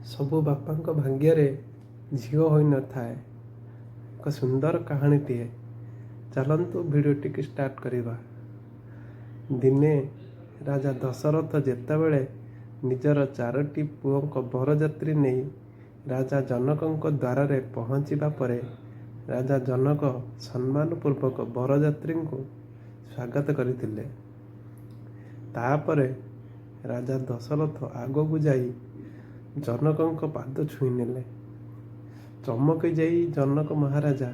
ସବୁ ବାପାଙ୍କ ଭାଗ୍ୟରେ ଝିଅ ହୋଇନଥାଏ। ଏକ ସୁନ୍ଦର କାହାଣୀଟିଏ। ଚାଲନ୍ତୁ, ଭିଡ଼ିଓଟିକୁ ଷ୍ଟାର୍ଟ କରିବା। ଦିନେ ରାଜା ଦଶରଥ ଯେତେବେଳେ ନିଜର ଚାରୋଟି ପୁଅଙ୍କ ବରଯାତ୍ରୀ ନେଇ ରାଜା ଜନକଙ୍କ ଦ୍ୱାରରେ ପହଞ୍ଚିବା ପରେ ରାଜା ଜନକ ସମ୍ମାନ ପୂର୍ବକ ବରଯାତ୍ରୀଙ୍କୁ ସ୍ୱାଗତ କରିଥିଲେ। ତାପରେ ରାଜା ଦଶରଥ ଆଗକୁ ଯାଇ ଜନକଙ୍କ ପାଦ ଛୁଇଁ ନେଲେ। ଚମକି ଯାଇ ଜନକ ମହାରାଜା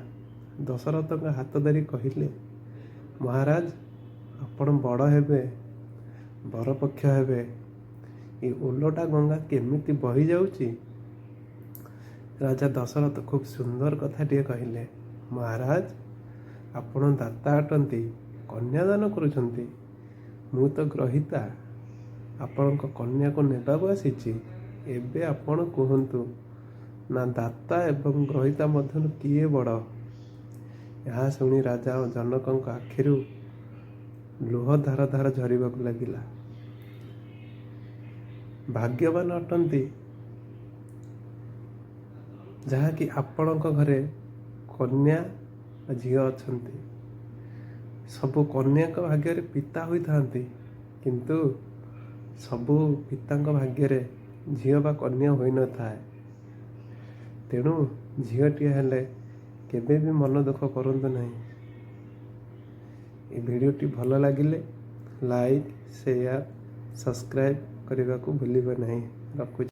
ଦଶରଥଙ୍କ ହାତ ଧରି କହିଲେ, "ମହାରାଜ, ଆପଣ ବଡ଼ ହେବେ, ବରପକ୍ଷ ହେବେ, ଏ ଓଲଟା ଗଙ୍ଗା କେମିତି ବହିଯାଉଛି?" ରାଜା ଦଶରଥ ଖୁବ୍ ସୁନ୍ଦର କଥାଟିଏ କହିଲେ, "ମହାରାଜ, ଆପଣ ଦାତା ଅଟନ୍ତି, କନ୍ୟାଦାନ କରୁଛନ୍ତି। ମୁଁ ତ ଗ୍ରହୀତା, ଆପଣଙ୍କ କନ୍ୟାକୁ ନେବାକୁ ଆସିଛି। ଏବେ ଆପଣ କୁହନ୍ତୁ ନା, ଦାତା ଏବଂ ଗ୍ରହୀତା ମଧ୍ୟରୁ କିଏ ବଡ଼?" ଏହା ଶୁଣି ରାଜା ଜନକଙ୍କ ଆଖିରୁ ଲୁହ ଧାର ଧାର ଝରିବାକୁ ଲାଗିଲା। ଭାଗ୍ୟବାନ ଅଟନ୍ତି ଯାହାକି ଆପଣଙ୍କ ଘରେ କନ୍ୟା ବା ଝିଅ ଅଛନ୍ତି। ସବୁ କନ୍ୟାଙ୍କ ଭାଗ୍ୟରେ ପିତା ହୋଇଥାନ୍ତି, କିନ୍ତୁ ସବୁ ପିତାଙ୍କ ଭାଗ୍ୟରେ ଝିଅ ବା କନ୍ୟା ହୋଇନଥାଏ। ତେଣୁ ଝିଅଟିଏ ହେଲେ କେବେ ବି ମନ ଦୁଃଖ କରନ୍ତୁ ନାହିଁ। ଏ ଭିଡ଼ିଓଟି ଭଲ ଲାଗିଲେ ଲାଇକ୍, ସେୟାର, ସବସ୍କ୍ରାଇବ୍ କରିବାକୁ ଭୁଲିବେ ନାହିଁ। ରଖୁଛି।